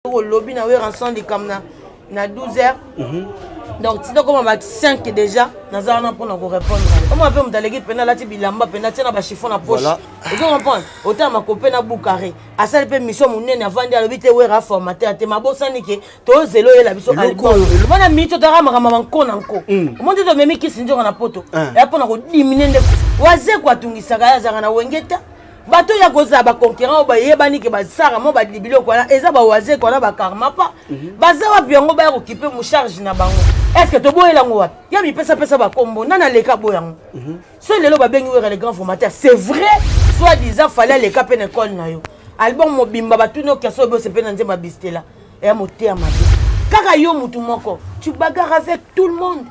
Olobi na Werrason likambo na 12 heures. Donc ti tokoma ba 5 déjà, naza wana mpona korépondre. Omona mpe moto aleki mpena, alati bilamba mpena, atie na bachiffon na poche. Ozo comprendre, otala makope na bukare, asali mpe mission monene, avandi, alobi te Wera formateur te, mabosani ke tozela oyela biso album wana. Miniti otaka makambo banko na nko, omoni te, tomemi kisi nzoka na poto eya mpona kodimine nde Wazeko atungisaka ye, azalaka na Wenge te. Bato ya kozala baconcurrent oyo bayebani ke basara mo biloko wana, eza bawazeko wana, bakarma pa baza wapi? Yango baya kokipe mocharge na bango. Est ce que toboyela yango wapi? Ya mipesapesa bakombo, nani aleka boya yango? So lelo babengi Wera le grand formateur, c'est vrai, soit disant Fally aleka mpe na ekole na yo, album mobimba batuni okeso oyo bose mpe na nzembo abistela eya moteya mabe. Kaka yo mutu moko, tu bagarre avec tout le monde.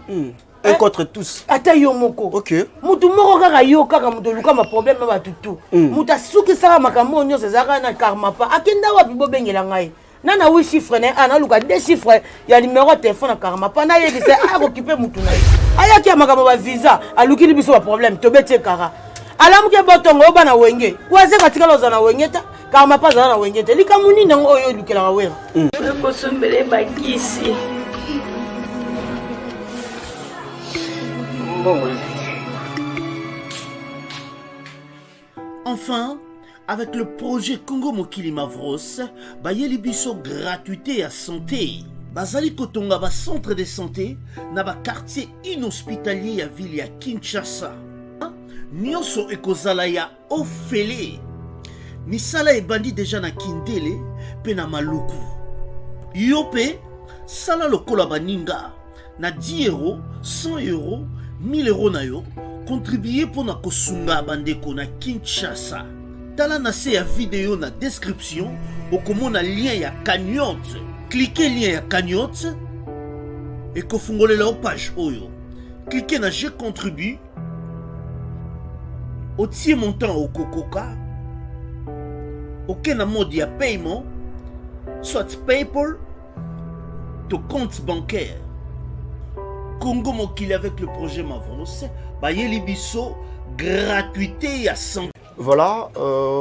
Un contre tous. Ata yo moko. Mutu moko kaka, yo kaka moto oluka maproblème na bato tu. Moto asukisaka makambo oyo nyonso ezalaka na karma pa akenda wapi? Bobengela ngai nana huit chiffre na ye, a naluka deux chiffre ya numéro ya telefone na karma pa, nayebisa akokipe mutu na ye. Ayaki ya makambo bavisa, alukili biso baproblème, tobeti ekara, alamuki botongo oyo bana Wenge. Wazeka atikala ozala na Wenge te, karma pa azala na Wenge te. Likambo nini yango oyo olukelaka Wera? Kosombele bakisi mbongo. Enfin, avec le projet Congo Mokili Mavros, bayeli biso gratuité ya santé. Bazali kotonga ba centre de santé na ba quartier inhospitalier ya ville ya Kinshasa. Nyonso ekozala ya ofele. Misala ebandi deja na Kindele mpe na Maluku. Yo mpe sala lokola baninga na 10 euro, 100 euro, 1000 euro na yo, contribue mpo na kosunga bandeko na Kinshasa. Tala na se ya video, na description okomona lien ya cagnotte. Clique lien ya cagnotte, ekofungolela yo page oyo. Clique na "Je contribue", otie montant okokoka, oke na mode ya paiement, soit PayPal to compte bancaire. Congo Mokili avec le projet Mavros bayeli biso gratuité ya santé. Voilà,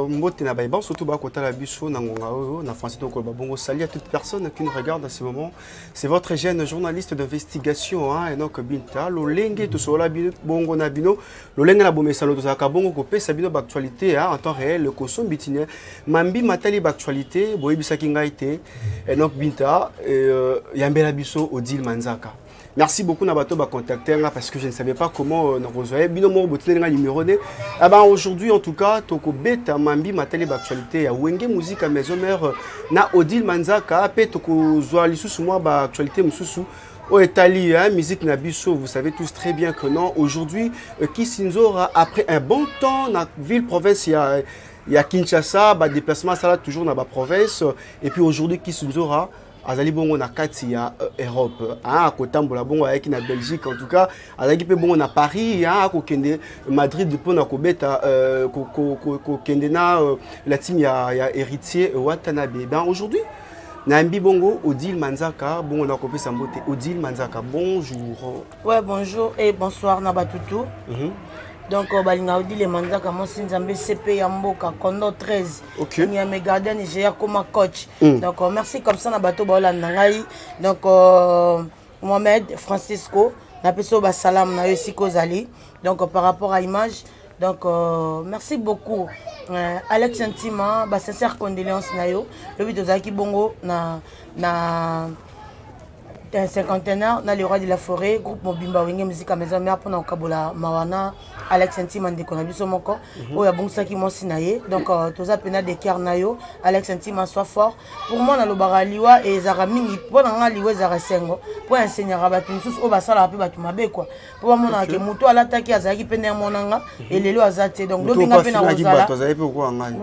mbote na baïban, surtout bakotala biso na ngonga oyo na français donc bongo. Salut à toute personne qui nous regarde à ce moment. C'est votre jeune journaliste d'investigation, hein, Enoch Binta. Lolenge tosola bino bongo na bino, lolenge na bomesano tozalaka bongo kopesa bino ba actualité, hein, en temps réel, kosombi tine mambi matali ba actualité. Boyebisaki ngai te Enoch Binta yambela biso Odile Manzaka. Merci beaucoup na bato ba contacter nga parce que je ne savais pas comment nakozwa ye. Bino moko botindeli nga numéro ne. Ah ben aujourd'hui, en tout cas, tokobeta mambi matali ba actualité ya Wenge Musique ya Maison Mère na Odile Manzaka, mpe tokozwa lisusu mwa ba actualité mosusu oyo etali, hein, musique na biso. Vous savez tous très bien que non, aujourd'hui Kisinzora, après un bon temps na ville province ya Kinshasa, badéplacement asala toujours na baprovince, et puis aujourd'hui Kisinzora azali bongo na kati ya Europe, hein, akotambola bongo, ayaki na Belgique, en tout cas azalaki mpe bongo na Paris, hein, akokende Madrid mpona kobeta kokende na la team ya Héritier Watanabe. Ben aujourd'hui nayambi bongo Odile Manzaka, bongo nakopesa mbote. Odile Manzaka, bonjour. Ouais, bonjour et bonsoir na batutu. Donc balinga Odile Manzaka, mwasi Nzambe, CP ya mboka Kondo 13. Nyame Garden Nigeria koma coach. Donc merci comme ça na bato baolanda ngai. Donc Mohamed Francisco, napesi oyo basalamu na yo esika ozali. Donc par rapport à image, donc merci beaucoup Alex Ntima, basincère condoléance na yo. Lobi tozalaki bongo na un cinquantenaire na le roi de la forêt, groupe mobimba Wenge Musique Maison Mère, mpona kokabola mawa na Alex Ntima, ndeko na biso moko oyo abongisaki mwasi na ye. Donc toza mpena de cœur na yo, Alex Ntima, sois fort. Pour moi, nalobaka liwa ezalaka mingi mpo na nga, liwa ezalaka esengo mpo enseignaka bato mosusu oyo basalaka mpe bato mabe kua, mpo bamonaka ke moto alataki azalaki mpe ndenge monanga elelo aza te. Donc lobinga mpe na kozala.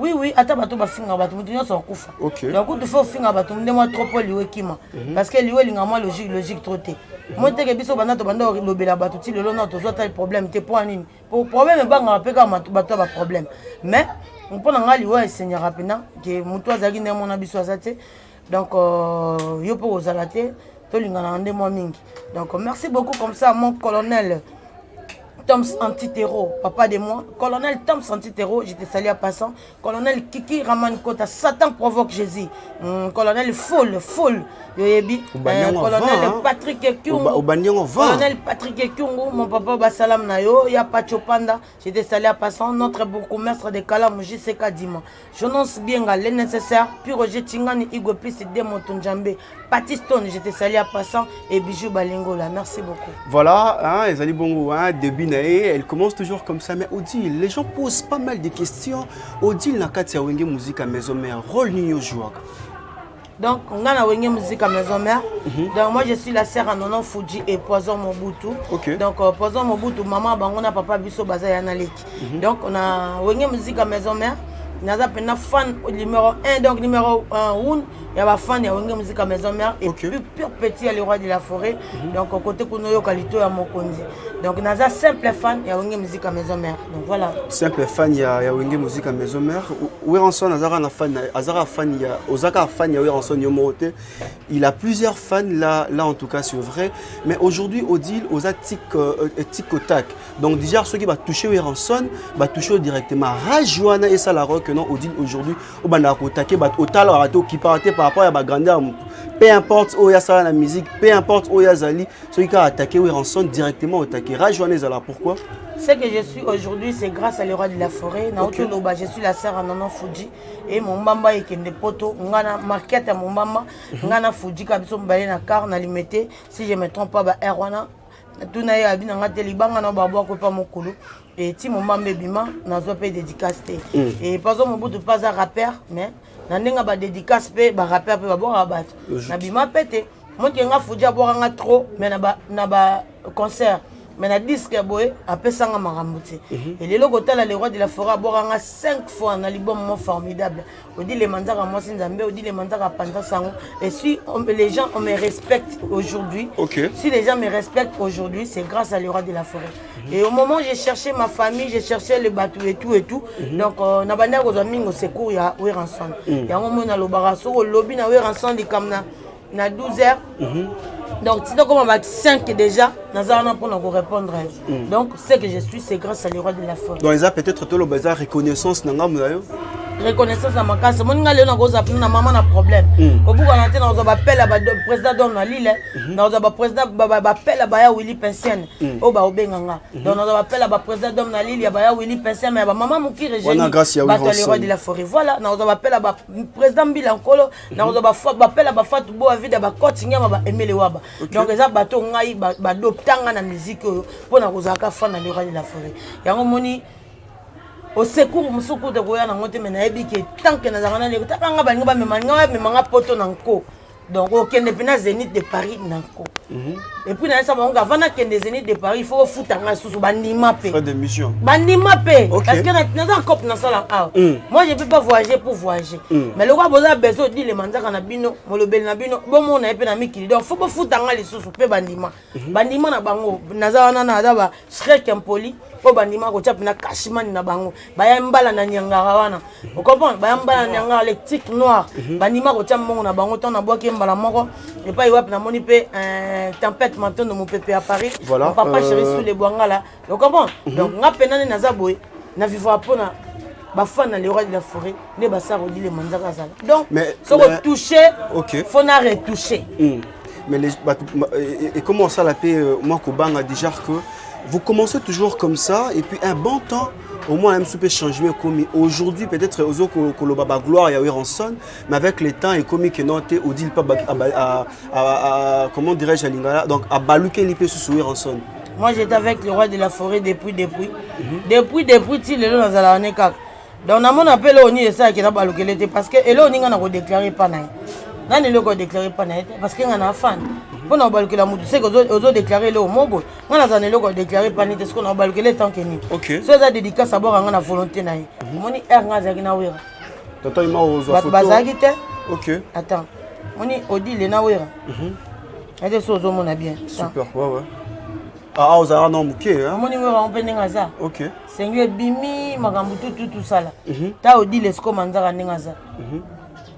Oui, ata bato bafingaka bato, moto nyonso akufa. Donc kutu fo ofinga bato nde mwa trop mpo liwa ekima, parce que liwa elinga mwa logique, logique trop te. Moi teke biso banda tobanda olobela bato ti lelo na tozwa ta problème te. Mpo nini? Problème ebangaka mpe kaka bato ya baproblème. Mais mpo na ngai, liwa eseignaka mpena ke moto azalaki ndenge mona biso aza te. Donc yo mpo kozala te, tolinganaka nde mwa mingi. Donc merci beaucoup comme ça, mon colonel. Toms Antitero, papa de moi. Colonel Toms Antitero, je te salue en passant. Colonel Kiki Raman Kota, Satan provoque Jésus. Colonel Foul, Foul, Yoyebi. Colonel Patrick Kyungu. Colonel Patrick Kyungu, mon papa Basalam Nayo, Ya Pacho Panda, je te salue en passant. Notre bourgmestre de Kalamu, JCK Dima. Jonas Bienga, le nécessaire. Puis Roger Chingani, Igwe Plus, Demo Tunjambe. Patty Stone, je te salue en passant. Et Bijou Balingola, merci beaucoup. Voilà, hein, ezali bongo, hein, début na ye, elle commence toujours comme ça. Mais Odile, les gens posent pas mal de questions. Odile na kati ya Wenge Musica Maison Mère, rôle nini ojouaka? Donc, on a Wenge Musica Maison Mère. Donc, moi, je suis la sœur à Nono Fuji et Poison Mobutu. Donc, Poison Mobutu, maman, bangona, papa, biso, baza, yana leki. Donc, on a Wenge Musica Maison Mère. Naza pena fan numéro 1, donc numéro 1, il y a fan ya Wenge Musica Maison Mère et plus pur petit, le roi de la forêt. Donc, côté kuno yo kalito ya mokonzi. Donc, naza simple fan ya Wenge Musica Maison Mère. Donc, voilà. Simple fan ya Wenge Musica Maison Mère. Werrason azaka na fan, azaka fan ya ozaka fan ya Werrason yo moko. Il a plusieurs fans là, là en tout cas c'est vrai. Mais aujourd'hui Odile oza tic tic au tac. Donc déjà ceux qui va toucher Werrason va toucher directement. Rage wana et ça la rock non Odile aujourd'hui au banda ko taquer ba otala rato qui partait par rapport à ba grandeur, peu importe où il y a ça la musique, peu importe où il y a Zali, ceux qui a attaqué Werrason directement au taquet. Rage wana ezala pourquoi? Ce que je suis aujourd'hui, c'est grâce à le roi de la forêt. Na Otoloba, je suis la sœur à Nono Fuji et mon mamba ekende poto ngana market ya mon mamba ngana Fuji ka biso mbale na car na limité, si je me trompe pas, ba air wana tuna ye abi nanga te libanga na babwako pa mokolo et ti mombamba ebima, nazwa mpe dédicace te. Et pazo Mobutu mpe aza rappeur, mais na ndenge badédicace mpe barappeur mpe babwakaka bato, nabima mpe te. Moki nga Fuji abwakanga trop, mais na ba concert, mais na disque boye apesanga makambo te. Elelo kotala le roi de la forêt abwakanga 5 fois na album mo formidable, Odile Manzaka mwasi Nzambe, Odile Manzaka panza sango. Et si les gens on me respecte aujourd'hui, si les gens me respectent aujourd'hui, c'est grâce à le roi de la forêt. Et au moment où j'ai cherché ma famille, j'ai cherché le bateau et tout et tout, donc na bandaki kozwa mingi secours ya Werrason. Yango moi nalobaka, soki olobi na Werrason likambo na 12 heures, donc tina koma ba 5 déjà naza wana mpona korépondre. Donc ce que je suis, c'est grâce à le roi de la forêt. Donc eza peut-être toloba eza reconnaissance na ngambo na yo. Reconnaissance ya makasi. Omoni nga lelo nakozwa mpena na mama na problème, kobukana te. Nakozwa bapele ya baprésident dom na lile, nakozwa baprésident bapele ya baya Willi Pensienne oyo baobenga nga. Donc nazwa bapele ya baprésident dom na lile, ya baya Willi Pensienne, ya bamama Mokire, Wana grâce ya bato ya le roi de la forêt. Voilà, nakozwa bapele ya baprésident Mbila Nkolo, nakozwa bapele ya bafatu bo avida bakoti nyama baemele waba. Donc eza bato ngai badoptanga na musique oyo mpona kozalaka fan na le roi de la forêt. Yango moni au secours mosusu kuta koya nango te, me nayebi ke tant que nazalaka na leko taka nga balingi bamema nga, bamema nga poto na nko. Donc okende mpena Zénith de Paris na nko. Et puis nayesa bango, avant nakende Zénith de Paris, il faut ofuta nga lisusu. Bandima mpe. Frais de mission. Bandima mpe, parce que naza cope nasala awa. Moi, je peux pas voyager pour voyager, mais lokola boza besoin Odile Manzaka na bino, molobeli na bino, bomona ye mpe na mikili, donc faut bofuta nga lisusu mpe. Bandima, bandima na bango. Naza wana, naza ba Shrek impoli oyo bandima kotia mpena kashimani na bango. Baya mbala na nyangara wana, ocomprendre, baya mbala na nyangara lectique noir, bandima kotia mbongo na bango. Ntango nabwaki mbala moko epai wapi, namoni mpe Tempête Matondo, mopepe ya Paris. Voilà, mon papa chéri Sule Bwangala, ocomprendre. Donc nga mpena nde naza boye, na vivra mpona bafan na le roi de la forêt nde basala Odile Manzaka azala. Donc soki otouche, faut na retoucher. Mais les, bah, et comment ça la paix, moi kobanga déjà que vous commencez toujours comme ça et puis un bon temps au moins un peu changement comme aujourd'hui peut-être ozo koloba ba gloire ya Werrason, mais avec le temps et comme que non te Odile pas à, comment dirais-je à lingala, donc à baluke lipe sous Werrason. Moi, j'étais avec le roi de la forêt depuis depuis depuis depuis ti lelo nazala wane kaka. Donc namona mpe eloko nini esalaki na balukele te, parce que eloko nini nga na kodéclare mpa na ye nani, eloko odéclare mpa na ye te, parce que nga na fan mpo na kobalukela motu seke ozodéclare eloko mo boye. Nga nazala na eloko odéclare mpa nini te, soki na kobalukela etanke nini. So eza dédicace, abwaka nga na volonté na ye. Omoni aire nga azalaki na Wera, Tonton ima ozwa bato photo. Bazalaki te. Attends, moni Odile na Wera ete so ozomona bien. Super, ouais. Ah, ozalaka na moke, hein? Omoni Wera ngo mpe ndenge aza, sengi ebimi makambo tutu tusala ta Odile sikoma nzaka ndenge aza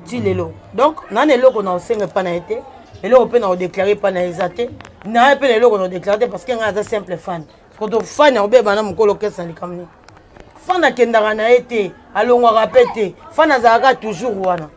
ti lelo. Donc nana eloko na osenga epa na ye te, eloko mpe na odéclare epa na ye eza te, naye mpe na eloko na odéclare te, parce que ngai aza simple fan. Koto fani akobeba na mokolo orchestre na likambo nini? Fani akendaka na ye te, alongwaka mpe te, fani azalaka toujours wana.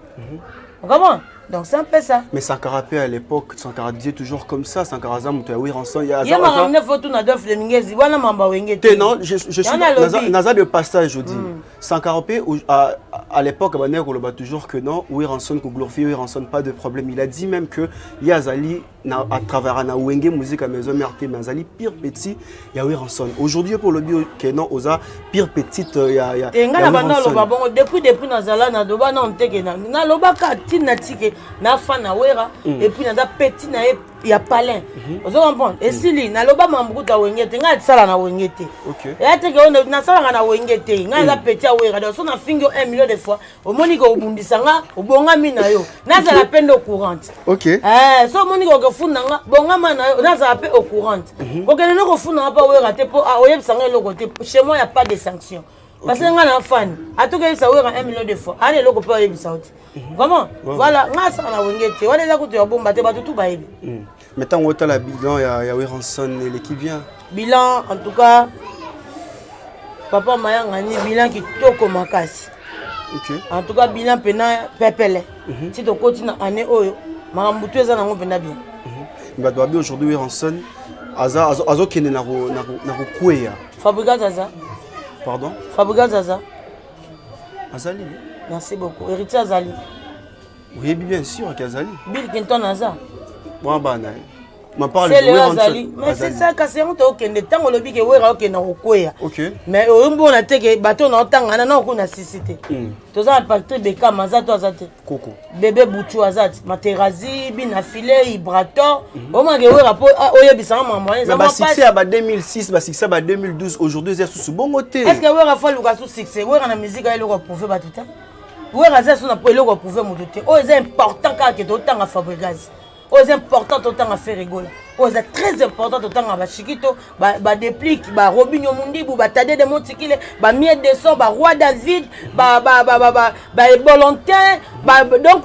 Comprends? Donc c'est un peu ça. Mais Sankara pe à l'époque, Sankara disait toujours comme ça, Sankara aza moto ya Werrason. Ye makambo nde fo tuna Adolphe Dominguez wana mamba wenge te. Non, je suis naza, naza de passage, je dis. Sankara pe à l'époque bandeko koloba toujours que non, Werrason ko glorifier Werrason, pas de problème. Il a dit même que ye azali na à travers na Wenge Musique à Maison Mère te, mais azali pire petit ya Werrason. Aujourd'hui pour lobi que non, oza pire petite ya te. Ngai na banda oloba bongo depuis nazala, naloba nano teke, nalobaka ntina tike na fan na Wera et puis naza petit na ye ya palin. Ozo comprendre? Esili naloba mambo kuta Wenge te. Ngai atisala na Wenge te. Eya teke oyo nasalaka na Wenge te. Ngai naza petit ya Wera. Donc so nafingi yo un million de fois, omoni ke obundisa nga, obongami na yo, nazala mpe nde au courant. So omoni ke okofunda nga, bongama na yo, nazala mpe au courant. Kokende nde kofunda nga mpo Wera te, mpo oyebisa nga eloko te. Chez moi ya pas de sanction, parce que nga na fani atoki oyebisa Wera un million de fois, ana eloko mpe oyebisa yo te. Vraiment, voilà, nga asala na Wenge te. Wana eza kutu ya bomba te, bato tu bayebi. Mais ntango otala bilan ya Werrason, eleki bien? Bilan, en tout cas, papa Mayangani, bilan kitoko makasi. En tout cas, bilan mpena pepele. Ti tokoti na année oyo, makambo tu eza nango mpena bien. Bato babi aujourd'hui Werrason azokende na kokweya. Fabrigas aza. Pardon? Fabrigas aza. Azali. Merci beaucoup. Héritier azali. Oyebi bien sûr ke azali. Bill Clinton aza. Mwa bana ye. Sele azali, mais c'est ça. Kasi yango tookende, ntango olobi ke Wera okende kokweya, mais oyombona te ke bato na otangana na okuna sisi te. Toza na Patrick Bekam, aza to aza te? Koko. Bebe Butu aza te, Materazi, Bina File, Ibrator. Omake Wera mpo oyebisanga makambo wana eza mwa basuccès ya ba 2006, basuccès ya ba 2012, aujourd'hui eza susu bongo te. Est ce que Wera faut aluka su succès? Wera na musique aye eloko aprouve bato te. Wera aza so na eloko aprouve moto te. Oyo eza important kaka ke totanga Fabrigas, oyo eza important totanga Ferre Gola, oyo eza très important totanga Bashikito, Badeplique, Barobinio Mundibu, Batade de Montikile, Bamie Deson, Baroi David, Baebolontin.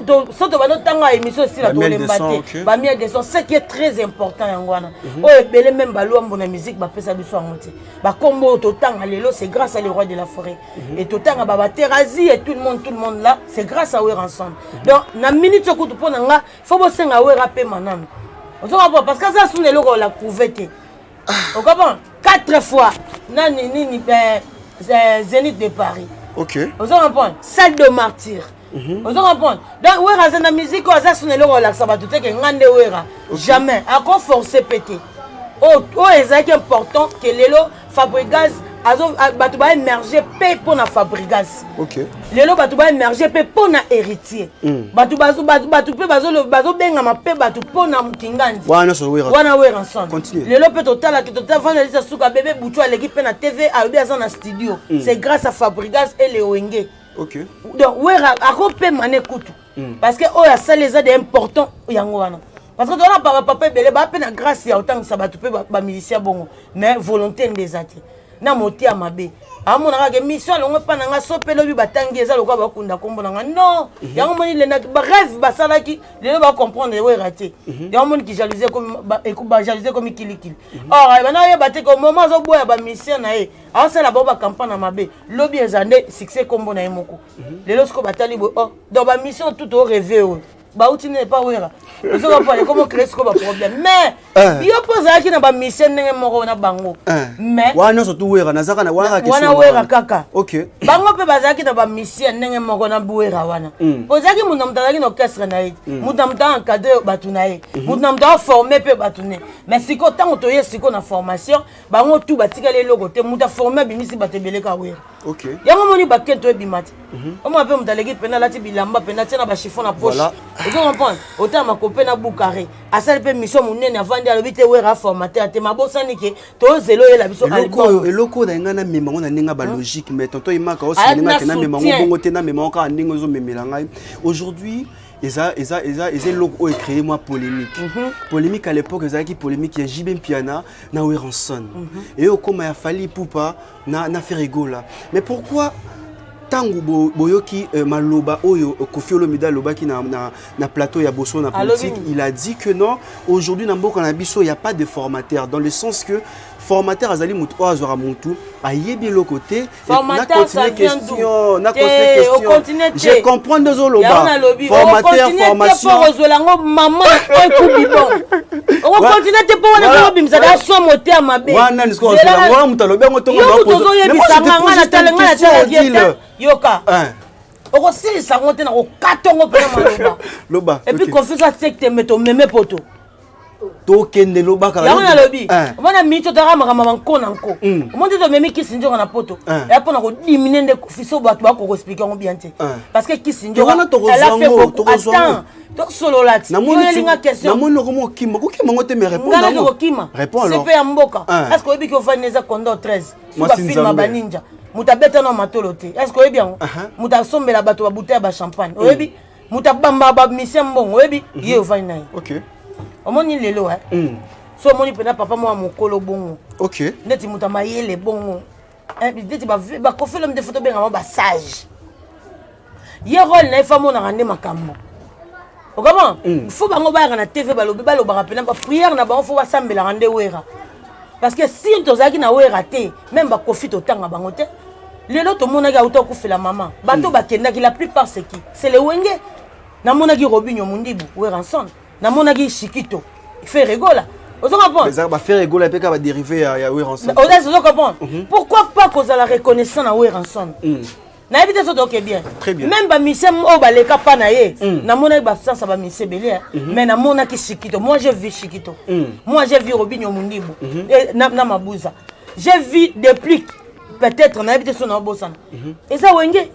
Donc so tobanda otanga émission esila, tolemba te. Bamie Deson, ce qui est très important yango wana. Oyo ebele, même Balwambo na musique bapesa biso yango te. Bakombo oyo totanga lelo, c'est grâce à le roi de la forêt. Et totanga babaterazi et tout le monde, tout le monde là, c'est grâce à Werrason. Donc na minute okutu, mpo na nga, faut bosenga Wera pema nano. Ozoka, parce que aza suna eloko la prouve te. Ocomprendre? Quatre fois nani nini, Zénith de Paris. Ozo comprendre? Salle de Martyr. Ozo comprendre? Donc Wera aza na musique oyo, aza suna eloko olakisa bato te ke nga nde Wera. Jamais akoforce pe te. Oyo ezalaki important ke lelo Fabrigas, bato baémerge mpe mpo na Fabrigas. Lelo bato baémerge mpe mpo na Héritier. Bato mpe bazobengama mpe bato mpo na Mokingandi. Wana Werrason. Lelo mpe totalaki, totavandalisa suka bebe Butu aleki mpe na TV, alobi aza na studio. C'est grâce à Fabrigas et le Wenge. Donc Wera akopema ne kutu, parce que oyo asali eza de important yango wana, parce que tozala papa papa ebele baa mpe na grâce ya kotangisa bato mpe bamusicien bongo, mais volonté nde eza te na mote ya mabe. Amona kaka mission alongo epa na nga, so mpe lobi batangi eza lokola bakunda nkombo na nga. Non, yango moni lendaki barêve basalaki, lelo bacomprendre Wera te. Yango moni kijalousie, bajalousie ekomi kilikili. Or bana oyeba te ke moment azoboya bamission na ye, aosala bango bacampagne na mabe, lobi eza nde succès nkombo na ye moko. Lelo sikoyo batali boye, oh, donc bamission tout orêve oyo bauti nde epa Wera. Ozoka mpo ekomo créer sikoyo baproblème, mais yo mpo ozalaki na bamission ndenge moko na bango, mais wana nyonso tu Wera nazaka na wana. Wana Wera kaka. Bango mpe bazalaki na bamission ndenge moko na Wera wana. Po ozalaki moto na moto azalaki na orchestre na ye, moto na moto aencadre bato na ye, moto na moto aforme mpe bato ne. Mais sikoyo ntango toye sikoyo na formation, bango tu batikali eloko te. Moto aforme, abimisi bato ebele ka Wera. Yango moni bakento ebima te. Omona mpe moto aleki mpena, alati bilamba mpena, atie na bachiffon na poche. Ozo comprendre? Otala makope na bukare, asali mpe mission monene, avandi, alobi te Wera aformateur te, mabosani ke tozela oyela biso. Eloko eloko oyo na ngai namema ngo na ndenge ya balogique, mais tonton Imaka osinga te namema ngo bongo te, namema ngo kaka ndenge ozomemela ngai. Aujourd'hui eza eloko oyo ecréé mwa polémique. Polémique à l'époque ezalaki polémique ya JB Mpiana na Werrason, eye okóma ya Fally Ipupa na Ferre Gola. Mais pourquoi ntango boyoki maloba oyo Koffi Olomide alobaki na plateau ya Boso na politique, il a dit que non, aujourd'hui na mboka na biso il y a pas de formateur, dans le sens que Formateur azali motu oyo azwaka motu ayebi eloko te. Formateur, ça vient d'où? Na continue question, je comprends nde ozoloba formateur, formation. Mpo kozwela yango mama ekubi bon, okocontinue te mpo wana ekobimisa da so motema mabe. Wana wana moto alobi yango. Tongo moto ozoyebisa nga, nga natalaki te. Yoka, okosilisa yango te na kokata yango mpena maloba. Loba. Et puis confiance asecte me tomeme poto. Tokende, lobaka. Yango nalobi, omona miniti otaka makambo banko na nko. Omoni te, tomemi kisi nzoka na poto, eya mpona kodiminuer nde Kofi. So bato bakoko expliquer yango bien te, parce que kisi nzoka, tosolola ti oyelinga question. Namoni okoma okima, kokima yango te, mais réponds. Ngai kokima sepe ya mboka. Est ce que oyebi ki ofandi eza Condor 13 so bafilme baninja, moto abeta na matolo te? Est ce que oyebi yango? Moto asombela bato babouteille ya bachampagne, oyebi? Moto abamba bamisien mbongo, oyebi? Ye ofandi na ye. Omoni lelo, so omoni mpena papa mwa mokolo bongo, neti moto amayele bongo, neti baKoffi Olomide, faut tobengama basage. Ye rôle na ye, fa amonaka nde makambo okama. Faut bango bayaka na TV, balobi, balobaka mpena baprière na bango, faut basambelaka nde Wera, parce que si tozalaki na Wera te, même baKoffi totanga bango te. Lelo tomonaki auta okufela mama, bato bakendaki, la plupart c'est qui? C'est le Wenge. Namonaki Robinio Mundibu, Werrason, namonaki Shikito, Ferre Gola. Ozo comprendre? BaFerre Gola mpe kaka badérivé ya Werrason. Ozo comprendre pourquoi pas kozala reconnaissant na Werrason? Nayebi te so toke bien. Même bamusicien oyo baleka mpa na ye, namonaki baabsence ya bamusicien ebele, mais namonaki Shikito. Moi, j'ai vu Shikito, moi, j'ai vu Robinio Mundibu na Mabuza, j'ai vu Déplique peut-être, nayebi te so naobosana. Eza Wenge.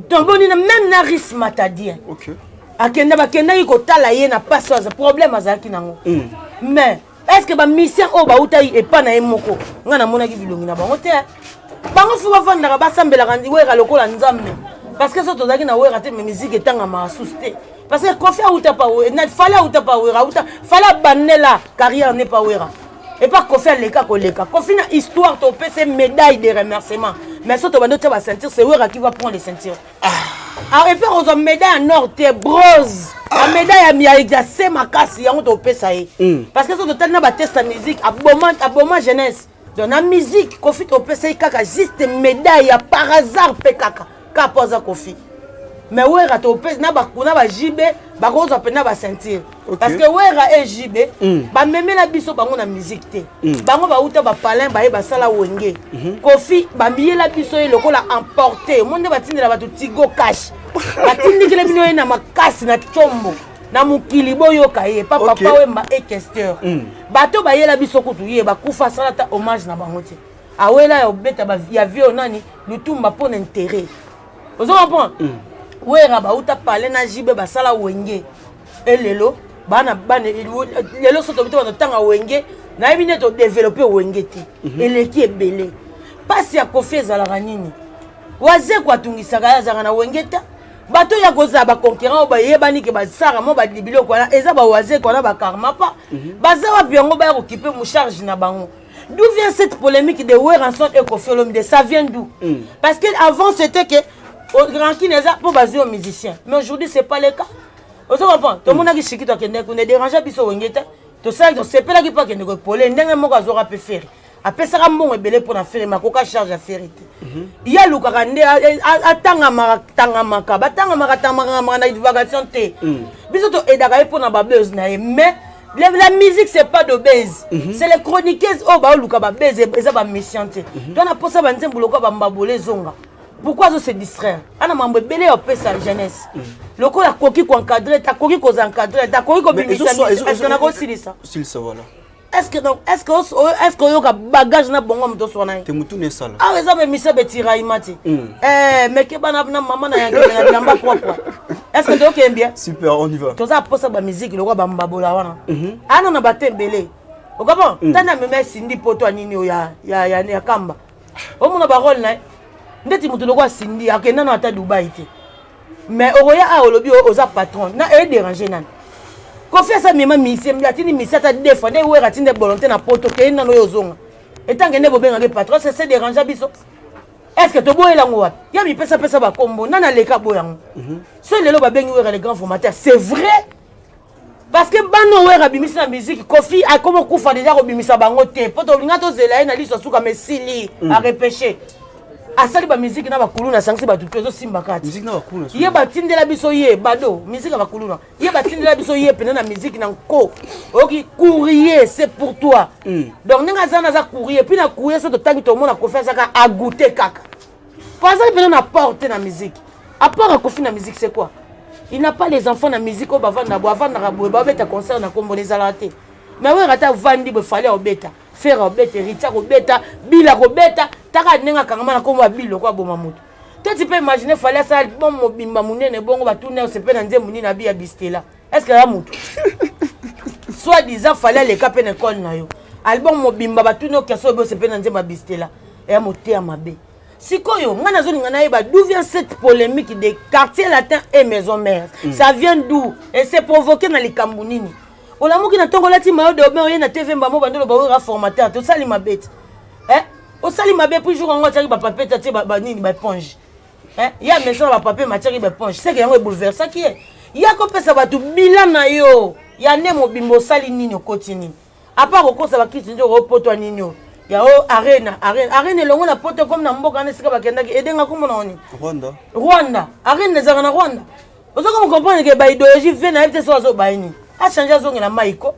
Donc boni même na Ris Matadien akenda, bakendaki kotala ye na pasi, aza problème azalaki nango. Mais est ce que bamusicien oyo bautaki epa na ye moko, ngai namonaki bilongi na bango te. Bango faut bavandaka, basambelaka Wera lokola Nzambe, parce que so tozalaki na Wera te, mais musique etangamaka susu te, parce que Kofi auta pa, Fally auta pa Wera, auta Fally abandela carrière ne pa Wera epa Kofi, aleka koleka Kofi na histoire. Topesa médaille de remerciement, mais so tobandi otia baceinture, c'est Wera qui va prendre les ceintures. Ah, et puis ozwa médaille en or te, bronze, bamédaille ya se makasi, yango topesa ye, parce que so totali na bateste ya musique, aboma, aboma jeunesse. Donc na musique, Kofi topesa ye kaka juste médaille ya par hasard mpe kaka kaka mpo aza Kofi. Mais Wera topesa na baJB, bakozwa mpena baceinture, parce que Wera e JB bamemela biso bango na musique te. Bango bauta bapalin, baye basala Wenge. Kofi bamiyela biso ye lokola emporté. Mo nde batindela bato Tigo Cash, batindikele bino ye na makasi na tiombo na mokili, boyoka ye pa Papa Wemba e questeur. Bato bayela biso kutu ye bakufa, asala ata hommage na bango te. Awela ya obeta ya vie nani Lutumba mpo na intérêt, ozo comprendre? Wera bauta pale na JB, basala Wenge. Elelo bana bana lelo, so tobi te batotanga Wenge, nayebi nde todévelopper Wenge te, eleki ebele. Mpasi ya Kofi ezalaka nini? Wazeko atungisaka ye, azalaka na Wenge te. Bato ya kozala baconcurrent oyo bayebani ke basara mo biloko wana, eza bawazeko wana, bakarma pa baza wapi? Yango baya kokipe mocharge na bango. D'où vient cette polémique de Werrason et Koffi Olomide? Ça vient d'où? Parce que avant, c'était que rancune eza mpo bazwi yo musicien, mais aujourd'hui, c'est pas le cas. Ozo comprendre? Tomonaki Shikito akende kuna, dérange biso Wenge te. Tosalaki, tosepelaki mpo akende koepole ndenge moko azwaka mpe Ferre, apesaka mbongo ebele mpona Ferre, makoka charge ya Ferre te. Ye alukaka nde atangamaka, tangamaka, batangamaka, tangamaka na divagation te. Biso toaidaka ye mpona babuzz na ye, mais la musique, c'est pas de buzz. C'est les chroniqueuses oyo baoluka babuzz, eza bamission te. To na mposa banzembo lokola bambabole ezonga. Pourquoi azo se distraire? Ana mambo ebele ya opesa jeunesse, lokola akoki koencadrer te, akoki koza encadrer te, akoki kobimisa. Est-ce nakosilisa? Silisa, voilà. Est-ce que donc est-ce que oyoka bagage na bongo moto oswana ye? Te, mutu na esala. Awa eza bemisa betiraillement te, meke bana na mama na yango na bilamba propre. Est ce que tokende bien? Super, on y va. Toza posa bamusique lokola bambabola wana, ana na bato ebele okabon. Tani amema esindi poto ya nini oyo ya kamba, omona barole na ye ndeti moto lokola Asindi, akenda na ata Dubai te, mais okoya awa, olobi oza patron na edéranger nani? Kofi asa mema misie, atindi misie ata deux fois nde Wera atindi volonté na poto, kei nano oyo ozonga etange nde bobengaki patron. Se se dérange biso, est ce que toboyelango wapi? Ya mipesapesa bakombo nani aleka boyango? So lelo babengi Wera le grand formateur, c'est vrai. Parce que bana oyo abimisi na musique, Kofi akoma okufa deja, kobimisa bango te, mpo tolinga tozela ye na liso asuka mesili. Arepêche, asali bamusique na bakuluna, asangisi bato te, ezosimba kati. Musique na bakuluna. Ye batindela biso ye bado musique ya bakuluna, ye batindela biso ye pene na musique na nko. Oyoki courrier, c'est pour toi. Donc ndenge aza na aza courrier, puis na courrier so totangi, tomona Kofi azaka agoute kaka, po azali mpena na apport te na musique. Apport ya Kofi na musique, c'est quoi? Il n'a pas les enfants na musique oyo bavanda boye, avandaka boye, babeta concert na kombo na ezalaka te. Mais oyo ata avandi boye, Fally aobeta, Ferre aobeta, Héritier akobeta, Bila akobeta, taka ndenge akangama na kombo ya Bilo ko aboma moto te. Tu peux imaginer, Fally asala album mobimba monene bongo, batuna osepe na nzembo nini abi ya Bistela. Est ce que ya motu soit disant Fally aleka mpe na ekole na yo, album mobimba, batuni okesa oyo osepe na nzembo ya Bistela, eya moteya mabe. Sikoyo ngai nazolinga nayeba d'où vient cette polémique de Quartier Latin et Maison Mère. Ça vient d'où et c'est provoqué na likambo nini? Olamuki na ntongo, olati maillot de bain, oye na TV mbamo, bandolo baoyora formateur te, osali mabe te, eh? Osali mabe. Puis jour yango atiaki bapapier te, atie banini, baéponge, ye amesa na bapapier, matiaki baéponge, seke yango ebouleversaki ye. Ya kopesa bato bilan na yo ya nde mobimba, osali nini, okoti nini, à part kokosa bakiti nde okopotwa nini oyo ya o Arena, Arena, Arena elongo na poto comme na mboka wana esika bakendaki edenga kombo na oni. Rwanda. Rwanda, Arena ezalaka na Rwanda. Ozoka comprendre ke baidéologie ve na ye te. So azoba ye nini? Achange, azongela mai ko,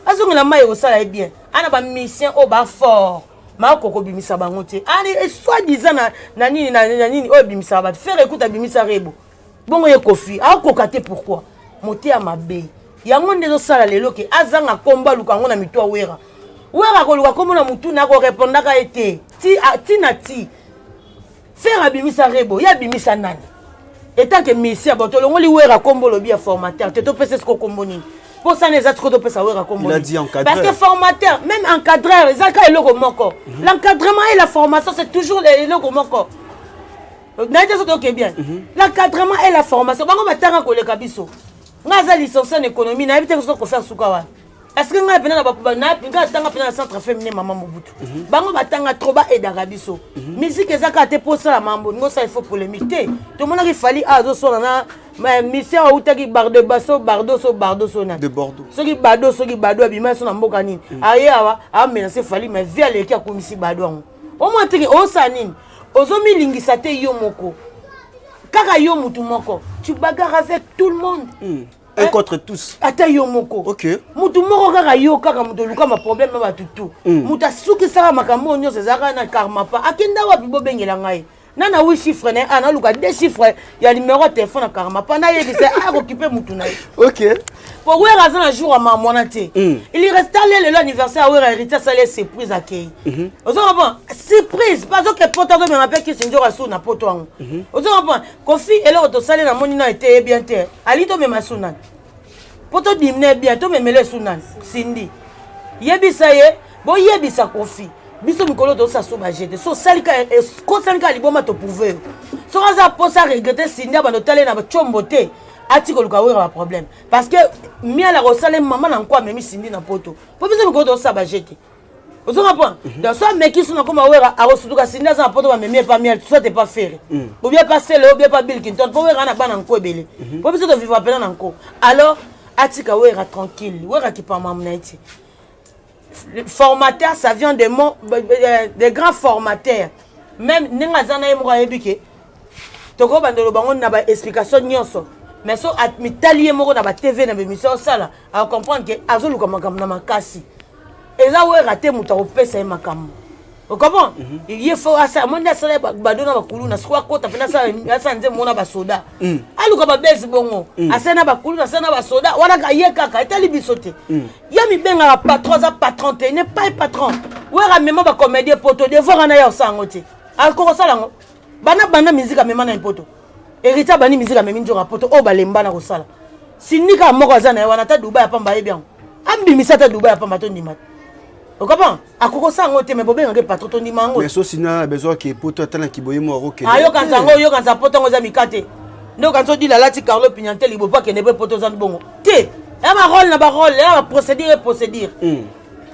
azongela mai, ekosala ye bien. Ana bamusicien oyo bafort makoka kobimisa bango te. Ani soit disant na nini na nini oyo ebimisaka bato, Ferre ekuta abimisa Rebo bongo, ye Kofi akoka te. Pourquoi? Moteya mabe yango nde ezosala lelo ke azanga nkombo, aluka yango na mitu ya Wera. Wera akoluka nkombo na motu na akorepondaka ye te ti na ti. Ferre abimisa Rebo, ye abimisa nani etant que musicien? Bon, tolongoli Wera nkombo, olobi ya formateur te, topesa siko nkombo nini? Mposana eza siko topesa Wera nkombo? Il a dit encadreur. Parce que formateur, même encadreur, eza kaka eloko moko. L'encadrement et la formation, c'est toujours eloko moko. Naye te so toke bien. L'encadrement et la formation, bango batanga koleka biso. Ngai aza licencié en économie, nayebi te so kofaire suka wana. Est ce que ngai mpena ngai atanga mpena na Centre Féminin Mama Mobutu? Bango batanga trop, baaidaka biso. Musique eza kaka te mpo osala mambo ningo osala, il faut polémique te. Tomonaki Fally a azosona na mission, autaki bardo baso bardo so bardo so nani. De Bordeaux. Soki bado, soki bado abima so na mboka nini, aye awa amenace Fally, mais vi aleki, akomisi bado yango. Omwa teke osala nini? Ozomilingisa te yo moko, kaka yo mutu moko, tu bagarre avec tout le monde. Un contre tous. Ata yo moko. Mutu moko kaka, yo kaka moto oluka maproblème na bato tu. Moto asukisaka makambo oyo nyonso ezalaka na Karmapa. Akenda wapi? Bobengela ngai na huit chiffre na ye, a naluka deux chiffre ya numéro ya telefone na Karmapa, nayebisa akokipe mutu na ye. Po Wera aza na jour ya mamwana te. Il reste ale lelo anniversaire ya Wera, Héritier asali ye surprise, akei. Ozo comprendre? Surprise mpe azoke poto, azomema mpe kisi nzoka su na poto yango. Ozo comprendre? Kofi, eloko tosali namoni na ete ye bien te, ali tomema su nani mpo todimine bien, tomemela esu nani? Sindi, yebisa ye, boyebisa Kofi biso mikolo tosala so bajete so osali kaka liboma, toprouve yo. Soki aza mposa regrete, Sindi abanda otala ye na tiombo te, ati koluka Wera baproblème, parce que miala kosala mama na nko amemi Sindi na poto, mpo biso mikolo tosala bajete. Ozo comprendre? Donc so ameki so nakoma Wera akosutuka. Sindi aza na poto, bamemi epa miel, soit epa Ferre, ou bien pa Sele, ou bien pa Bill Clinton, mpo Wera na bana nko ebele, mpo biso tovivre pena na nko. Alors atika Wera tranquille. Wera kipamamu na ye ti formateur, ça vient de mon des grands formateurs. Même ndenge aza na ye moko ayebi ke tokobandelo bango na baexplication nyonso, mais so mitali ye moko na batv na bémission osala, acomprendre ke azoluka makambo na makasi. Eza Wera te moto akopesa ye makambo, ocomprend? Ye fo amoni asala bado na bakuluna, siko akota mpena asala nzembo na basoda, aluka babese bongo, asala na bakuluna, asala na basoda wana, ye kaka etali biso te. Ye mibengaka patron, aza patron te, n'est pas patron. Wera amema bacomédien poto, devoir wana ye osala yango te, akoki kosala yango. Bana banda musique, amema na poto. Héritier abandi musique, amemi nzoka poto oyo balemba na kosala. Sindi kaka moko aza na ye wana, ata Dubai ya pamba ayebi yango, ambimisa ata Dubai ya pamba, tondima te. Okopon akoki kosala yango te, me bobengaka patron, tondima yango. Mais so sina na besoin ke poto atalaki boye mo akokende. Ayokanisa yango, oyokanisa poto yango eza mika te. Nde okanisa odila alati Carlo Pignante libopo, akende mpe poto eza bongo te. Ya barole na barole, ya baprocédure e procédure.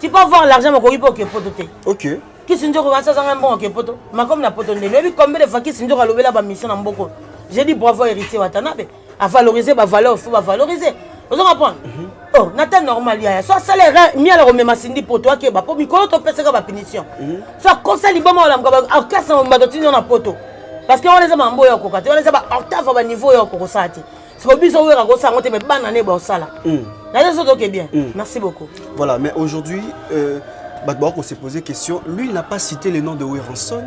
Tu peux avoir l'argent, mokoki mpe oke poto te. Kisi nzoko kanisa azanga mbongo, oke poto makomi na poto ndenge oyebi combien de fois kisi nzoko alobela bamission na mboko. J'ai dit bravo Héritier Watanabe, avaloriser bavaleur, faut bavaloriser. Ozo comprendre? Oh, na temps normal yaya so asala erreur miala komema sindi poto akeba mpo mikolo topesaka bapunition so akosa liboma olamuka orchestre mobimba totindi yo na poto parce que wana eza mambo oyo akoka te wana eza baoctave ya baniveau oyo akokosala te siko biso wera kosala yango te mais bana ne baosala naye so toke bien. Merci beaucoup. Voilà, mais aujourd'hui, bato bako se poser question. Lui, il n'a pas cité le nom de Werrason,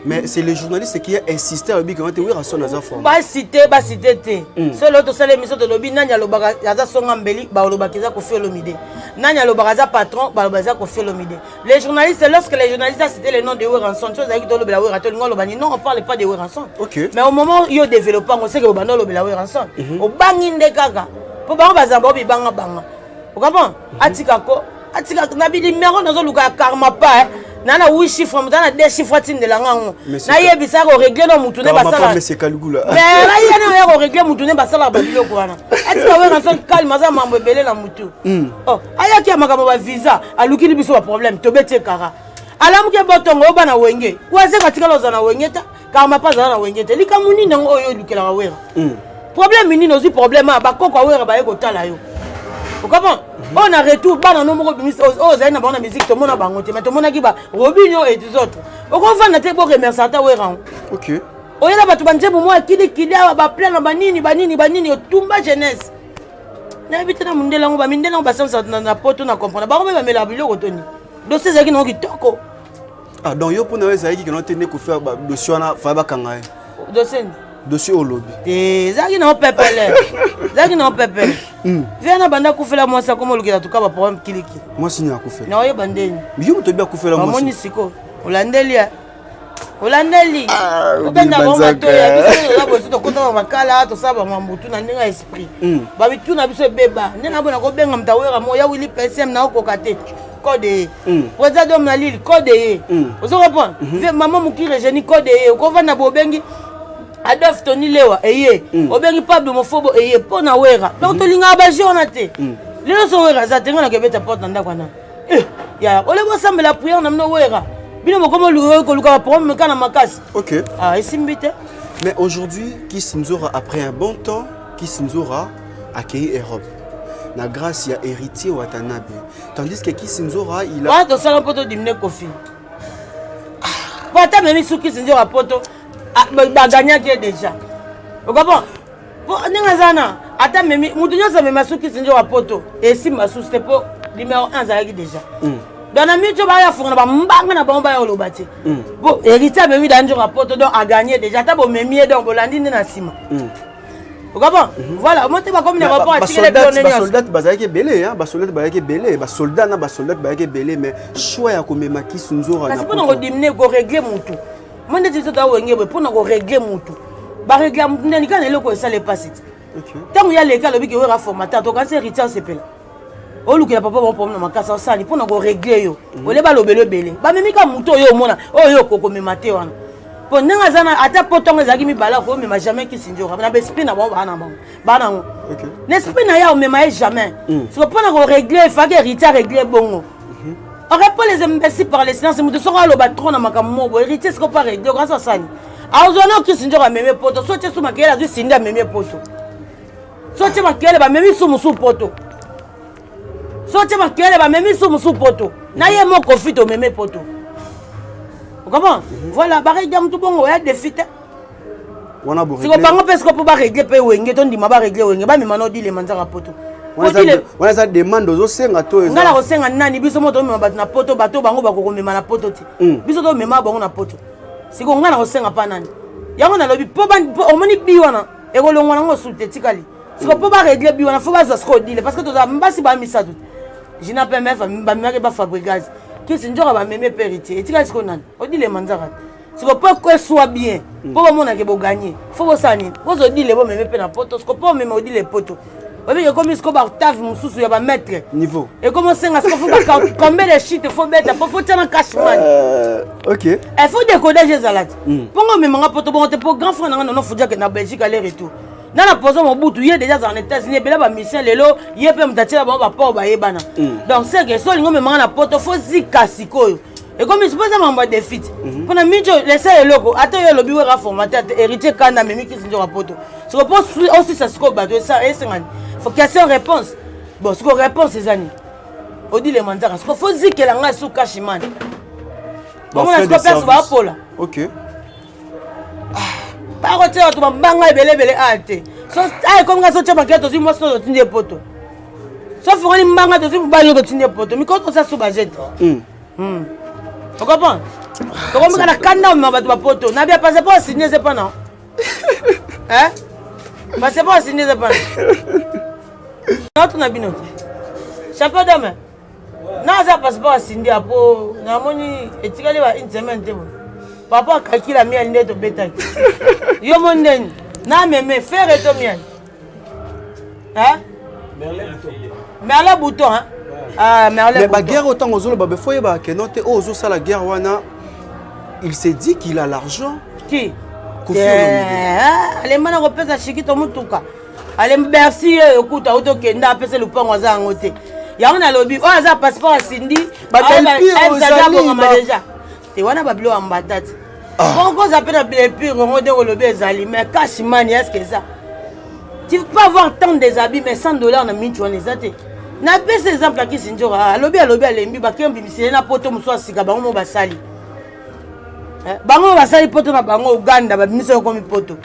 mais c'est le journaliste qui a insisté alobi que Werrason aza formé. Basite basite te. So lelo tosala émission, tolobi nani alobaka aza songa mbeli, balobaka eza Kofi Olomide. Nani alobaka aza patron, baloba eza Kofi Olomide. Les journalistes, lorsque les journalistes a cité le nom de Werrason, so ozalaki tolobela Wera, tolinga oloba ni non, on parle pas de Werrason. Mais au moment yo développe yango, seke obanda olobela Werrason, obangi nde kaka mpo bango bazala bao bibanga banga, ocomprend? Atika ko atika na binimero nazoluka ya karma pa na na 8 chiffre, moto na 2 chiffre atindelanga yango, nayebisa korégler no mutu nde basala. Mais naya na ya korégler mutu nde basalaka babiloko wana. Atika Werrason calme, aza mambo ebele na mutu. Ayaki ya makambo bavisa, alukili biso baproblème, tobeti ekara, alamuki botongo oyo bana Wenge wazeka atikala ozala na Wenge ta karma mpe azala na Wenge te. Likambo nini yango oyo olukelaka Wera problème nini? Ozwi problème a bakoko awera baye kotala yo, ocomprend? Oyo na retour bana no moko oyo ozali na bango na musique, tomona bango te, mais tomonaki ba Robinio et des autres. Okovanda te, boremercie ata Wera ngo. Oyela bato banzembo moko ya kilikili awa, baplan na banini banini banini, otumba jeunesse. Nayebi te na mondele yango, bamindele yango basalisa na poto na comprendre bango mpe bamelaka biloko toni. Dossier ezalaki nango kitoko. Ah, donc yo mpona oyo ezalaki keno te nde Kofi dossier wana faya bakanga ye? Dossier? Dossier olobi. Te, ezalaki nango pepele, ezalaki nango pepele. Vie na banda akufela mwasi, akoma olukela tuka baproblème kilikili. Mwasi nini akufela? Na oyeba ndeni. Yo moto oyebi akufela mwasi. Bamoni siko olandeli ya olandeli obenda bango matoya. Biso toza bosi, tokota makala, tosala bamambutu na ndenge ya esprit, babitu na biso ebeba ndenge abona kobenga moto awera mo ya wili PSM na okoka te code ye, président dome na Lille code ye, ozo comprendre? Mama Mokire Génie code ye, okovanda bobengi Adolphe Tony Lewa eye, obengi Pablo Mofobo eye mpo na Wera. Donc tolingaka baje wana te. Lelo so Wera aza te, nga nakebeta porte na ndako wana ya ole bosambela prière na bino. Wera bino bokomi koluka baproblème kaka na makasi. Ah, esimbi te. Mais aujourd'hui, Kiss Nzora, après un bon temps, Kiss Nzora accueilli Europe na grâce ya Héritier Watanabe, tandis que Kiss Nzora, il a Wana tosala mpo todimine Kofi, po ata memi su Kiss Nzora poto baganyaki ye déjà, okapon? Po ndenge aza na ata memi motu nyonso amema su Kiss Nzora poto, esimba susu te, po numéro 1 azalaki déjà. Donc na miti oyo baya funga na bambanga na bango, baya koloba te po Héritier amemi da Nzora poto, donc aganye déjà. Ata bomemi ye, donc bolandi nde na nsima, okapon? Voilà, mo te bakomi na rapport atikele bione nyonso. Basoldat bazalaki ebele, basoldat bazalaki ebele, basoldat na basoldat bazalaki ebele, mais choix ya komema Kiss Nzora? Kasi mpona kodimine, korégler mutu mo ndeti biso toya Wenge boye, mpona korégler mutu, barégler mutu ndeni kaka na eloko esala epasi te. Ntango ya leki alobi ke Wera formateur, tokanisi Héritier asepela, olukela papa bango problème na makasi, osali mpona korégler yo ole balobelo ebele, bamemi kaka motu oyo omona oyo okokomema te wana, po ndenge aza na ata po ntongo ezalaki mibale, akomema jamais Kisinjora na baesprit na bango, baa na bango baa nango na esprit na ye, omema ye jamais. Siko mpona korégler, efaki Héritier arégler bongo. On répond les imbéciles par le silence. Moto soko aloba trop na makambo moko boye, Héritier siko pa régler, okanisi asani azwa na Kisinjora amemi poto. So tie su makeyele, azwi Sindi amemi poto. So tie makeyele, bamemi su mosusu poto. So tie makeyele, bamemi su mosusu poto. Na ye moko Kofi tomemi poto, ocomprend? Voilà, barégler motu bongo oya défi te. Wana siko bango mpe siko mpo barégler mpe Wenge, tondima barégler Wenge, bamema na odilema nzaka poto. Wana eza demande ozosenga to? Ngai na kosenga nani? Biso mo tomema bato na poto, bato bango bakokomema na poto te. Biso tomema bango na poto. Siko ngai na kosenga mpa nani? Yango nalobi mpo omoni bi wana ekolongwa nango su te, etikali siko mpo barégler bi wana, fo bazwa siko Odile, parce que tozala basi ba misato te. Jina PMF bamemaki bafabrigaz, Kisi Nzoka bamemi mpe Héritier, etikali siko nani? Odilema nzaka te. Siko mpo eswa bien, mpo bamonake boganye, fo bosala nini? Bozwa Odile, bomeme mpe na poto. Siko mpo omema Odile poto, obiki ekomi siko baoctave mosusu ya bamaître. Niveau. Ekomi osenga siko fo combien de chute fo beta mpo fo tia na cash man. Faut décodage ezala te mpongo omemanga poto bongo te, mpo grand frère nanga nono fudiake na Belgique, aller retour na na poso Mobutu, ye déjà azala na États-Unis, ebele bamission lelo ye mpe moto atiela bango baport bayebana. Donc c'est que so olingi omemanga na poto, fo zika sikoyo ekomi mpo eza makambo ya défi te. Mpona mingi lesa eloko ata oyo olobi Wera formateur te, Héritier kanda amemi Kisi Nzoka poto. Siko mpo osisa sikoyo bato esengani fo question réponse. Bon, siko réponse eza nini? Odile Manzaka, siko fo zikela ngai su kashimani. Omona siko place bapola. Ok. Bakotia bato bambanga ebele ebele a te. So a ekomi ngai sotia makila, tozwi mwasi oyo totindi ye poto. So fongoli mbanga, tozwi mobali oyo totindi ye poto. Mikolo tosa su bajete. Ocomprendre? Tokomi kaka na kanda omema bato bapoto na bia passeport asindi eza epa na passeport asindi eza pana naotuna bino te. Champion d'homme na aza passeport asindi apo namoni etikali ba une semaine te. Boye papa akakila miel nde tobetaki yo mo ndeni na meme Ferre to miel. Merlin Bouton, hein? Ah, Merlin. Mais baguerre otango ozoloba, befo oyebaka keno te oyo ozosala guerre wana, il s'est dit qu'il a l'argent. Qui? Koffi Olomide. Alemba na kopesa shikito motuka, alemba Bercy oyo okuta auti okenda apesa lupango aza yango te. Yango nalobi oyo aza passeport asindi. Badelpire ozali abongama déjà te wana babilo ya mbata te. Bongo mpe na Belpire yango ndenge olobi ezali, mais cash money, est ce que eza? Tu peux avoir tant des habits, mais 100 $ na minti wana eza te. Napesa exemple akisi nzoka alobi, alobi alembi bakembimisele na poto mosusu asika. Bango mo basali, bango mo basali poto na bango Uganda, babimisi oyo komi poto.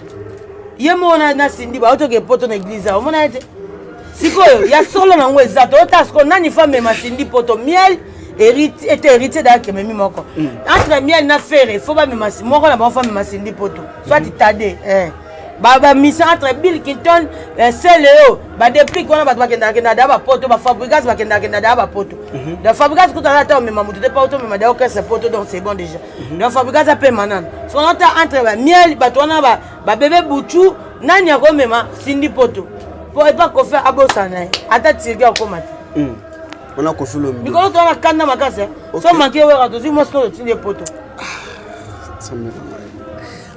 Ye moko na Sindi baotoke poto na église, omona ye te. Sikoyo ya solo nango eza toyota sikoyo nani fa mema Sindi poto? Miel ete Héritier dayaki ememi moko entre Miel na Ferre. Fo bamema moko na bango, fa mema Sindi poto, soit tade bamisa entre Bill Clinton, Seleo, badeplique wana. Bato bakendaka daya bapoto, baFabregas bakendaka daya bapoto. Donc Fabregas kuta aza ata omema moto te pa otomema daya okese poto. Donc c'est bon déjà. Donc Fabregas apema nano. Soki ata entre bamiel bato wana, babebe butu, nani akomema Sindi poto? Po epa Kofi abosana ye, ata tirgi akoma te. Wana Kofi Olomide. Mikolo to wana kanda makasi. So manke wera, tozwi mwasi oyo otindi ye poto.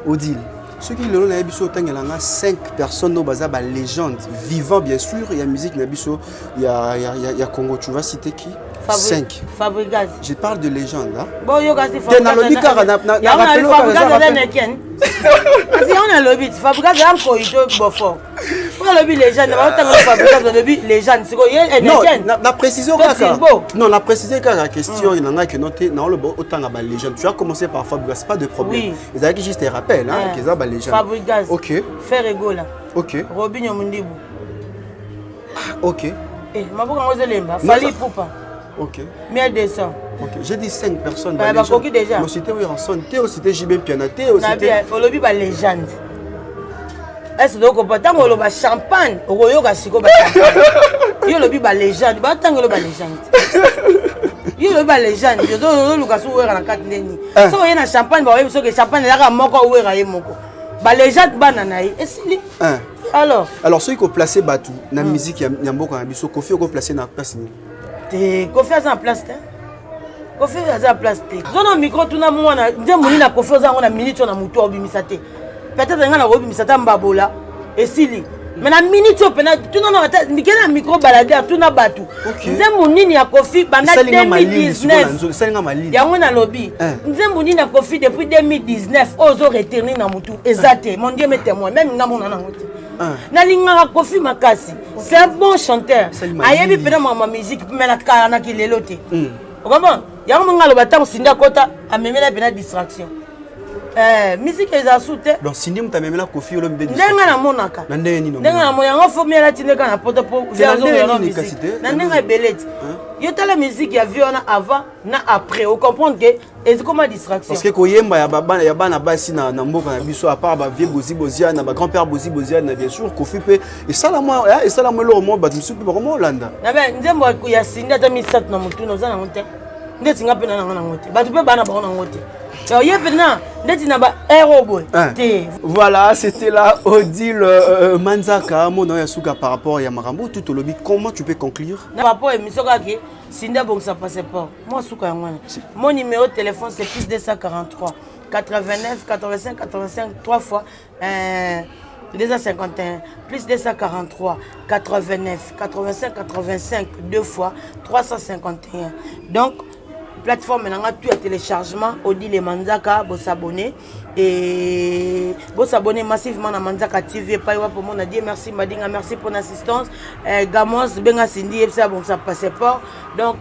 Odile, soki lelo nayebi biso otangela nga 5 personnes oyo baza balégende vivant, bien sûr, ya musique na biso ya Congo, tu vas citer qui? 5. Fabregas. Je parle de légende, hein? Bon, yo kasi. Te, nalobi kaka na rappelo. Fabregas aza neken, kasi yango nalobi ti Fabregas aza nkoi to bofort. Po alobi légende, baotanga Fabregas, alobi légende sikoyo ye. Non, na précision kaka, non, na préciser kaka question na ngai keno te. Naoloba otanga balégende, tu as commencé par Fabregas, pas de problème. Ezalaki juste un rappel, hein, ke eza balégende. Fabregas. Ok. Ferre Gola. Ok. Robinho Mundibu. Ok. Eh, maboko yango ezolemba. Fally Ipupa. Ok. Miel 200. Ok, j'ai dit 5 personnes. Bah, bakoki déjà. Ocité Werrason te, ocité JB Mpiana te, ocité. Olobi balégende. Est-ce que okopa ntango oloba champagne, okoyoka sikoyo bachampagne? Yo olobi balégende, batango oloba légende, yo olobi balégende, ozoluka so Wera na kati ndeni. Soki oye na champagne, baoyebi soki champagne ezaka moko, Wera ye moko, balégende bana na ye esili. Alors. Alors soki koplace bato na musique ya mboka na biso, Kofi okoplace na place nini? Te, Kofi aza na place te. Kofi aza na place te. Zona micro, tuna mwana nzembo nini na Kofi oza yango na minute oyo na motu obimisa te. Peut-être ngai nakobimisa ata mbabola esili, mais na minute oyo pena tuna na ata mikele na micro baladeur, tuna bato nzembo nini ya Kofi banda 2019. Yango nalobi, nzembo nini ya Kofi depuis 2019 oyo ozo retenir na motu? Eza te. Mon Dieu me témoin, même nga mona nango te. Nalingaka Kofi makasi, c'est un bon chanteur, ayebi mpena mama musique, mais nakalanaki lelo te. Okomona yango monga aloba ntango Sindi akota, amemela mpena distraction. Musique eza su te. Donc Sindi moto amemela Kofi Olomide? Ndenge namonaka. Na ndenge nini? Ndenge namona yango, fo miala tindeka na poto po na ndenge ebele ti. Yo tala musique ya vie wana avant na après, ocomprendre ke ezikoma distraction. Parce que koyemba ya bana basi na mboka na biso, à part bavieux Bozi Boziana na bagrand père Bozi Boziana, bien sûr Kofi mpe esala mwa eloko moko, bato mosusu mpe bakoma olanda. Nabe nzembo ya Sindi ata misato na motuna oza nango te. Ndeti nga mpe na nango nango te, bato mpe bana bango nango te. Ye mpena ndeti na ba aire boye te. Voilà, c'était là Odile Manzaka. Mona ya suka par rapport ya makambo tout olobi, comment tu peux conclure? Par rapport émission kaka, Sindi abongisa passeport mwa suka yango wana. Mon numéro de téléphone, c'est plus 243 89 85 85 3 fois 251, plus 243 89 85 85 2 fois 351. Donc Plateforme na nga tout ya téléchargement, Odile Manzaka, bosabonner et bosabonner massivement na Manzaka TV epai wapo mona. Die merci Madinga, merci pour l'assistance. Gamos Benga, Cindy yebisa bongisa passeport. Donc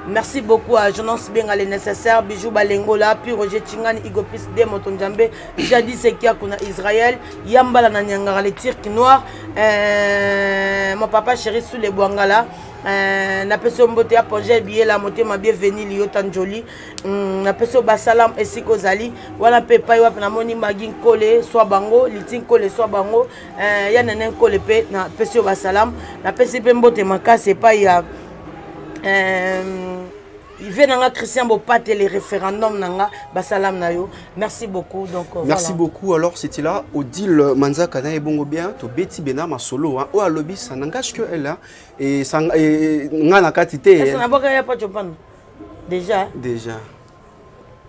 merci beaucoup à Jonas Benga, le nécessaire, Bijou Balengola, puis Roger Chingani, Igo Plus de Moto Nzambe, Jadi Sekia kuna Israël, Yambala na Nyangara, le Turc noir, mon papa chéri sous les Bwangala. Napesi yo mbote ya projet biyela motema, bienvenu Liota Njoli. Napesi yo basalam esika ozali wana mpe epai wapi namoni Magi Nkole swa bango, Liti Nkole swa bango, ya Nene Nkole mpe napesi yo basalam. Napesi mpe mbote makasi epai ya ve na nga Christian Bopate, le référendum na nga, basalam na yo. Merci beaucoup. Donc merci voilà. Beaucoup. Alors c'était là Odile Manzaka na ebongo bien tobeti bena masolo, hein. Oyo alobi, ça n'engage que elle, hein. Et ça et nga na kati te. Est-ce naboka ya Pacho Pano déjà? Déjà.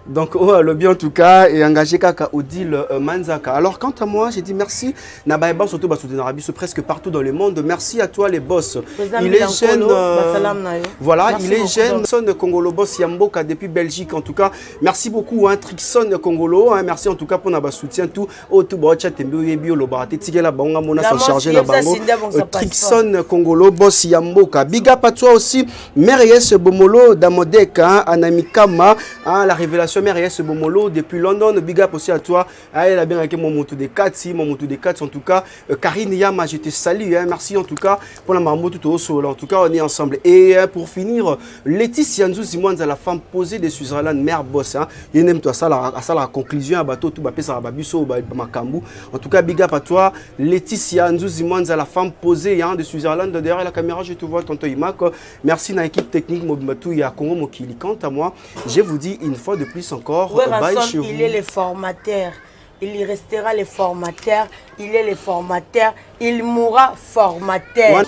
Donc, oh, le bien en tout cas est engagé kaka Odile Manzaka. Alors, quant à moi, j'ai dit merci. Nabaeba surtout basoutenir biso presque partout dans le monde. Merci à toi les boss. Président Il est Milan jeune. Kolo, basalam na yo. Voilà, Merci il est beaucoup, jeune. donc. Son Congolo boss Yamboka depuis Belgique en tout cas. Merci beaucoup, hein, Trixon Congolo, hein, merci en tout cas pour notre soutien tout. Oh tout bon chat tembe yebi lo barate tikela bango mona La s'en charger na Yebsa bango. Sinda, bon, ça passe. Trixon Congolo boss Yamboka. Big up à toi aussi Mariès Bomolo Damodek, hein, Anamikama, hein, la révélation Mariès Bomolo depuis London. Big up aussi à toi. Ah, elle a bien avec mon moto de Kati, mon moto de Kati en tout cas. Karine Yama, je te salue, hein. Merci en tout cas pour la marmotte tout au sol. En tout cas, on est ensemble. Et pour finir, Laetitia Nzouzi Mwanza, la femme posée de Switzerland, mère boss, hein. Il aime toi ça, la conclusion, à bateau, tout, bah, pesa, bah, biso, bah, makambu. En tout cas, big up à toi, Laetitia Nzouzi Mwanza, la femme posée, hein, de Switzerland. Derrière la caméra, je te vois, tonton Imak. Merci à l'équipe technique Mobimatu et à Congo Mokili. Quant à moi, je vous dis une fois de plus encore, Ouais, bye Ransom, chez vous. Il est le formateur. Il y restera le formateur. Il est le formateur. Il mourra formateur.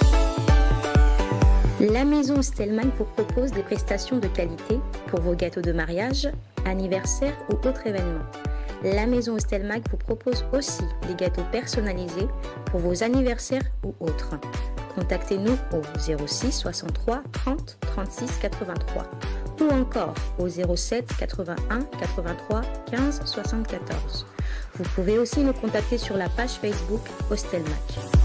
La maison Stellman vous propose des prestations de qualité pour vos gâteaux de mariage, anniversaire ou autres événements. La maison Stelmag vous propose aussi des gâteaux personnalisés pour vos anniversaires ou autres. Contactez-nous au 06 63 30 36 83 ou encore au 07 81 83 15 74. Vous pouvez aussi nous contacter sur la page Facebook Hostelmac.